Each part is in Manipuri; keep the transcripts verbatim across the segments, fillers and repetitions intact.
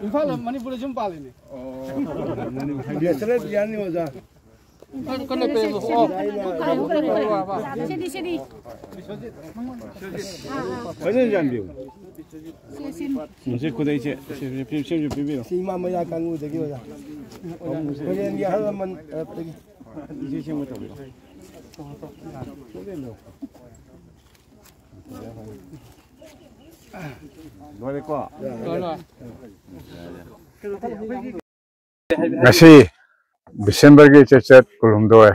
ꯏꯝꯐꯥꯜ ꯃꯅꯤꯄꯨꯔꯗ ꯌꯨꯝ ꯄꯥꯜꯂꯤꯅꯦ꯫ ꯕꯦꯆꯂꯔ ꯕꯤꯌꯥꯅꯤ ꯑꯣꯖꯥ꯫ ꯀꯟꯅ ꯄꯦꯡꯉꯣ꯫ ꯑꯣ꯫ ꯁꯤꯗꯤ ꯁꯤꯗꯤ꯫ ꯐꯖꯅ ꯌꯥꯟꯕꯤꯌꯨ꯫ ꯁꯤ ꯁꯤ꯫ ꯃꯁꯤ ꯈꯨꯗꯩꯁꯦ ꯁꯦꯝꯁꯨ ꯄꯤꯕꯤꯌꯨ꯫ ꯁꯤ ꯏꯃꯥ ꯃꯌꯥ ꯀꯥꯡꯕꯨꯗꯒꯤ ꯑꯣꯖꯥ꯫ ꯍꯣꯔꯦꯟꯒꯤ ꯑꯍꯜ ꯂꯃꯟ ꯇꯔꯞꯇꯒꯤ꯫ ꯏꯁꯩ ꯁꯦꯝꯕ ꯇꯧꯕꯤꯔꯣ꯫ ꯂꯣꯏꯔꯦꯀꯣ? ꯉꯁꯤ ꯗꯤꯁꯦꯝꯕꯔꯒꯤ ꯆꯩꯆꯠ ꯀꯨꯟꯍꯨꯝꯗꯣꯏ,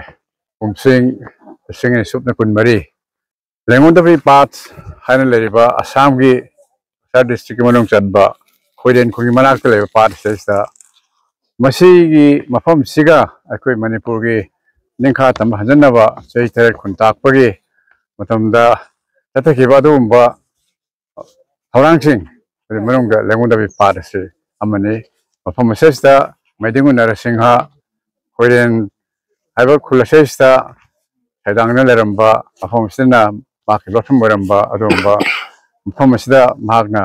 ꯀꯨꯝꯁꯤꯡ ꯂꯤꯁꯤꯡ ꯑꯅꯤ ꯁꯨꯞꯅ ꯀꯨꯟꯃꯔꯤ, ꯂꯦꯡꯒꯣꯟꯗꯕꯤ ꯄꯥꯠ ꯍꯥꯏꯅ ꯂꯩꯔꯤꯕ ꯑꯁꯥꯝꯒꯤ ꯀꯁꯥꯔ ꯗꯤꯁꯇ꯭ꯔꯤꯛꯀꯤ ꯃꯅꯨꯡ ꯆꯟꯕ ꯈꯣꯏꯔꯦꯟ ꯈꯨꯟꯒꯤ ꯃꯅꯥꯛꯇ ꯂꯩꯕ ꯄꯥꯠ ꯑꯁꯤꯗꯩꯁꯤꯗ ꯃꯁꯤꯒꯤ ꯃꯐꯝꯁꯤꯒ ꯑꯩꯈꯣꯏ ꯃꯅꯤꯄꯨꯔꯒꯤ ꯅꯤꯡꯈꯥ ꯇꯝꯕ ꯍꯟꯖꯟꯅꯕ ꯆꯍꯤ ꯇꯔꯦꯠ ꯈꯨꯟ ꯇꯥꯛꯄꯒꯤ ꯃꯇꯝꯗ ꯆꯠꯊꯈꯤꯕ ꯑꯗꯨꯒꯨꯝꯕ ꯊꯧꯔꯥꯡꯁꯤꯡ ꯑꯗꯨ ꯃꯅꯨꯡꯗ ꯂꯦꯡꯒꯣꯟꯗꯕꯤ ꯄꯥꯠ ꯑꯁꯤ ꯑꯃꯅꯤ꯫ ꯃꯐꯝ ꯑꯁꯤꯗ ꯃꯩꯗꯤꯡꯒꯨ ꯅꯔꯁꯤꯡꯍ ꯈꯣꯏꯔꯦꯟ ꯍꯥꯏꯕ ꯈꯨꯜ ꯑꯁꯤꯗ ꯁꯩꯗꯥꯡꯗꯨꯅ ꯂꯩꯔꯝꯕ ꯃꯐꯝ ꯑꯁꯤꯅ ꯃꯍꯥꯛꯀꯤ ꯂꯣꯠꯐꯝ ꯑꯣꯏꯔꯝꯕ ꯑꯗꯨꯒꯨꯝꯕ ꯃꯐꯝ ꯑꯁꯤꯗ ꯃꯍꯥꯛꯅ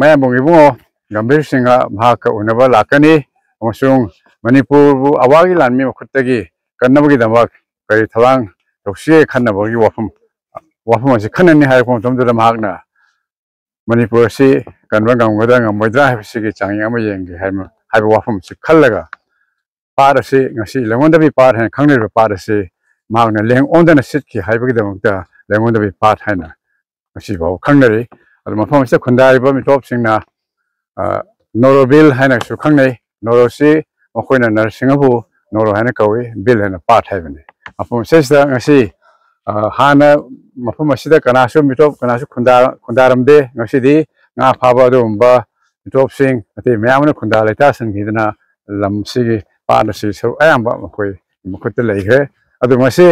ꯃꯌꯥꯝꯕꯨꯡ ꯏꯕꯨꯡꯉꯣ ꯒꯝꯚꯤꯔ ꯁꯤꯡꯍ ꯃꯍꯥꯛꯀ ꯎꯅꯕ ꯂꯥꯛꯀꯅꯤ ꯑꯃꯁꯨꯡ ꯃꯅꯤꯄꯨꯔꯕꯨ ꯑꯋꯥꯒꯤ ꯂꯥꯟꯃꯤ ꯃꯈꯨꯠꯇꯒꯤ ꯀꯟꯅꯕꯒꯤꯗꯃꯛ ꯀꯔꯤ ꯊꯧꯔꯥꯡ ꯇꯧꯁꯤꯒꯦ ꯈꯟꯅꯕꯒꯤ ꯋꯥꯐꯝ ꯋꯥꯐꯝ ꯑꯁꯤ ꯈꯟꯅꯅꯤ ꯍꯥꯏꯔꯛꯄ ꯃꯇꯝꯗꯨꯗ ꯃꯍꯥꯛꯅ ꯃꯅꯤꯄꯨꯔ ꯑꯁꯤ ꯀꯟꯕ ꯉꯝꯒꯗ꯭ꯔꯥ ꯉꯝꯃꯣꯏꯗ꯭ꯔꯥ ꯍꯥꯏꯕꯁꯤꯒꯤ ꯆꯥꯡꯌꯦꯡ ꯑꯃ ꯌꯦꯡꯒꯦ ꯍꯥꯏꯕ ꯍꯥꯏꯕ ꯋꯥꯐꯝꯁꯤ ꯈꯜꯂꯒ ꯄꯥꯠ ꯑꯁꯤ ꯉꯁꯤ ꯂꯦꯡꯉꯣꯟꯗꯕꯤ ꯄꯥꯠ ꯍꯥꯏꯅ ꯈꯪꯅꯔꯤꯕ ꯄꯥꯠ ꯑꯁꯤ ꯃꯍꯥꯛꯅ ꯂꯦꯡ ꯑꯣꯟꯗꯅ ꯁꯤꯠꯈꯤ ꯍꯥꯏꯕꯒꯤꯗꯃꯛꯇ ꯂꯦꯡꯉꯣꯟꯗꯕꯤ ꯄꯥꯠ ꯍꯥꯏꯅ ꯉꯁꯤ ꯐꯥꯎꯕ ꯈꯪꯅꯔꯤ꯫ ꯑꯗꯨ ꯃꯐꯝ ꯑꯁꯤꯗ ꯈꯨꯟꯗꯥꯔꯤꯕ ꯃꯤꯇꯣꯞꯁꯤꯡꯅ ꯅꯣꯔꯣꯕꯤꯜ ꯍꯥꯏꯅꯁꯨ ꯈꯪꯅꯩ꯫ ꯅꯣꯔꯣꯁꯤ ꯃꯈꯣꯏꯅ ꯅꯔꯁꯤꯡꯍꯕꯨ ꯅꯣꯔꯣ ꯍꯥꯏꯅ ꯀꯧꯏ, ꯕꯤꯜ ꯍꯥꯏꯅ ꯄꯥꯠ ꯍꯥꯏꯕꯅꯤ꯫ ꯃꯐꯝ ꯑꯁꯤꯗ ꯉꯁꯤ ꯍꯥꯟꯅ ꯃꯐꯝ ꯑꯁꯤꯗ ꯀꯅꯥꯁꯨ ꯃꯤꯇꯣꯞ ꯀꯅꯥꯁꯨ ꯈꯨꯟꯗꯥꯔꯝꯗꯦ꯫ ꯉꯁꯤꯗꯤ ꯉꯥ ꯐꯥꯕ ꯑꯗꯨꯒꯨꯝꯕ ꯃꯤꯇꯣꯞꯁꯤꯡ ꯑꯇꯩ ꯃꯌꯥꯝ ꯑꯃꯅ ꯈꯨꯟꯗꯥ ꯂꯩꯇꯥꯁꯤꯟꯈꯤꯗꯅ ꯂꯝꯁꯤꯒꯤ ꯄꯥꯠ ꯑꯁꯤ ꯁꯔꯨꯛ ꯑꯌꯥꯝꯕ ꯃꯈꯣꯏ ꯃꯈꯨꯠꯇ ꯂꯩꯈ꯭ꯔꯦ꯫ ꯑꯗꯨ ꯃꯁꯤ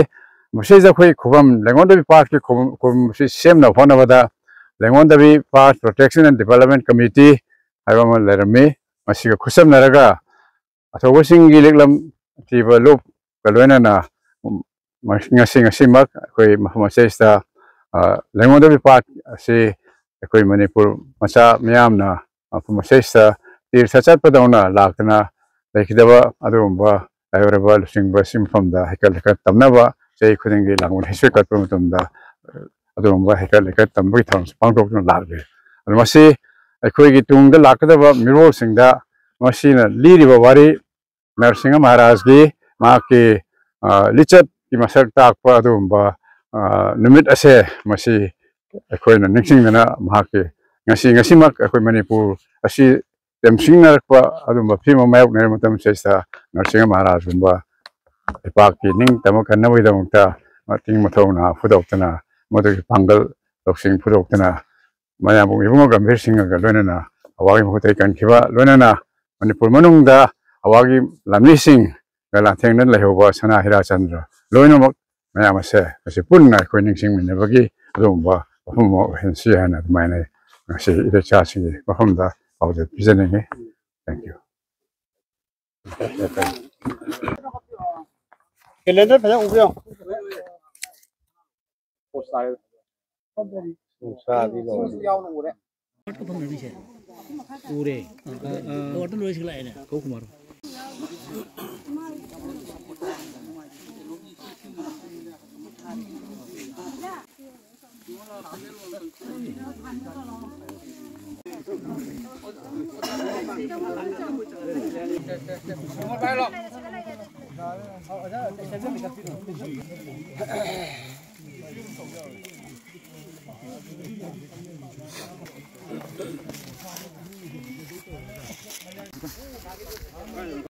ꯃꯁꯤꯗ ꯑꯩꯈꯣꯏ ꯈꯨꯕꯝ ꯂꯦꯡꯉꯣꯟꯗꯕꯤ ꯄꯥꯠꯀꯤ ꯈꯨꯕꯝ ꯈꯨꯕꯝ ꯑꯁꯤ ꯁꯦꯝꯅꯕ ꯍꯣꯠꯅꯕꯗ ꯂꯦꯡꯉꯣꯟꯗꯕꯤ ꯄꯥꯠ ꯄ꯭ꯔꯣꯇꯦꯛꯁꯟ ꯑꯦꯟ ꯗꯤꯕꯂꯞꯃꯦꯟ ꯀꯃꯤꯇꯤ ꯍꯥꯏꯕ ꯑꯃ ꯂꯩꯔꯝꯃꯤ꯫ ꯃꯁꯤꯒ ꯈꯨꯠꯁꯝꯅꯔꯒ ꯑꯊꯧꯕꯁꯤꯡꯒꯤ ꯂꯤꯛꯂꯝ ꯊꯤꯕ ꯂꯨꯞꯀ ꯂꯣꯏꯅꯅ ꯉꯁꯤ ꯉꯁꯤꯃꯛ ꯑꯩꯈꯣꯏ ꯃꯐꯝ ꯑꯁꯤꯗ ꯂꯦꯡꯉꯣꯟꯗꯕꯤ ꯄꯥꯠ ꯑꯁꯤ ꯑꯩꯈꯣꯏ ꯃꯅꯤꯄꯨꯔ ꯃꯆꯥ ꯃꯤꯌꯥꯝꯅ ꯃꯐꯝ ꯑꯁꯤꯗ ꯇꯤꯔꯊ ꯆꯠꯄꯗꯧꯅ ꯂꯥꯛꯇꯅ ꯂꯩꯈꯤꯗꯕ ꯑꯗꯨꯒꯨꯝꯕ ꯂꯥꯏꯑꯣꯏꯔꯕ ꯂꯨꯆꯤꯡꯕ ꯁꯤ ꯃꯐꯝꯗ ꯍꯩꯀꯠ ꯂꯩꯀꯠ ꯇꯝꯅꯕ ꯆꯍꯤ ꯈꯨꯗꯤꯡꯒꯤ ꯂꯥꯡꯕꯟ ꯍꯩꯁꯨ ꯀꯠꯄ ꯃꯇꯝꯗ ꯑꯗꯨꯒꯨꯝꯕ ꯍꯩꯀꯠ ꯂꯩꯀꯠ ꯇꯝꯕꯒꯤ ꯊꯧꯔꯝꯁꯤ ꯄꯥꯡꯊꯣꯛꯇꯨꯅ ꯂꯥꯛꯂꯤ꯫ ꯑꯗꯨ ꯃꯁꯤ ꯑꯩꯈꯣꯏꯒꯤ ꯇꯨꯡꯗ ꯂꯥꯛꯀꯗꯕ ꯃꯤꯔꯣꯜꯁꯤꯡꯗ ꯃꯁꯤꯅ ꯂꯤꯔꯤꯕ ꯋꯥꯔꯤ ꯅꯔꯁꯤꯡꯍ ꯃꯍꯥꯔꯥꯖꯒꯤ ꯃꯍꯥꯛꯀꯤ, ꯑ, ꯂꯤꯆꯠꯀꯤ ꯃꯁꯛ ꯇꯥꯛꯄ ꯑꯗꯨꯒꯨꯝꯕ, ꯑ, ꯅꯨꯃꯤꯠ ꯑꯁꯦ ꯃꯁꯤ ꯑꯩꯈꯣꯏꯅ ꯅꯤꯡꯁꯤꯡꯗꯅ ꯃꯍꯥꯛꯀꯤ ꯉꯁꯤ, ꯉꯁꯤꯃꯛ ꯑꯩꯈꯣꯏ ꯃꯅꯤꯄꯨꯔ ꯑꯁꯤ ꯇꯦꯝꯁꯤꯡꯅꯔꯛꯄ ꯑꯗꯨꯒꯨꯝꯕ ꯐꯤꯕꯝ ꯑꯃ ꯃꯥꯌꯣꯛꯅꯔꯤꯕ ꯃꯇꯝꯁꯤꯗꯩꯁꯤꯗ ꯅꯔꯁꯤꯡꯍ ꯃꯍꯥꯔꯥꯖꯒꯨꯝꯕ ꯂꯩꯄꯥꯛꯀꯤ ꯅꯤꯡꯇꯝꯕ ꯀꯟꯅꯕꯒꯤꯗꯃꯛꯇ ꯃꯇꯤꯡ ꯃꯊꯧꯅꯥ ꯐꯨꯗꯣꯛꯇꯅ, ꯃꯗꯨꯒꯤ ꯄꯥꯡꯒꯜ ꯂꯧꯁꯤꯡ ꯐꯨꯗꯣꯛꯇꯅ, ꯃꯌꯥꯝꯕꯨ ꯏꯕꯨꯡꯉꯣ ꯒꯝꯚꯤꯔ ꯁꯤꯡꯍꯒ ꯂꯣꯏꯅꯅ ꯑꯋꯥꯒꯤ ꯃꯍꯨꯠꯇ ꯀꯟꯈꯤꯕ, ꯂꯣꯏꯅꯅ ꯃꯅꯤꯄꯨꯔ ꯃꯅꯨꯡꯗ ꯑꯋꯥꯒꯤ ꯂꯥꯟꯃꯤꯁꯤꯡꯒ ꯂꯥꯟꯊꯦꯡꯅ ꯂꯩꯍꯧꯕ ꯁꯅꯥ ꯍꯤꯔꯥꯆꯟꯗ꯭ꯔ ꯂꯣꯏꯅꯃꯛ, ꯃꯌꯥꯝ ꯑꯁꯦ ꯉꯁꯤ ꯄꯨꯟꯅ ꯑꯩꯈꯣꯏ ꯅꯤꯡꯁꯤꯡꯃꯤꯟꯅꯕꯒꯤ ꯑꯗꯨꯒꯨꯝꯕ ꯃꯐꯝ ꯑꯃ ꯑꯣꯏꯍꯟꯁꯤ ꯍꯥꯏꯅ ꯑꯗꯨꯃꯥꯏꯅ ꯉꯁꯤ ꯏꯔꯩꯆꯥꯁꯤꯡꯒꯤ ꯃꯐꯝꯗ ꯄꯥꯎꯖꯦꯜ ꯄꯤꯖꯅꯤꯡꯉꯤ꯫ Thank you꯫ Calendar ꯐꯖꯅ ꯎꯕꯤꯌꯣ꯫ ꯅꯨꯡꯁꯥꯗꯤ ꯂꯣꯏꯔꯦ꯫ ꯎꯔꯦ꯫ ꯑ, ꯑ, ꯑ, ꯂꯣꯏꯁꯤꯜ ꯂꯥꯛꯑꯦꯅꯦ꯫ ꯀꯧ ꯀꯨꯃꯥꯔ꯫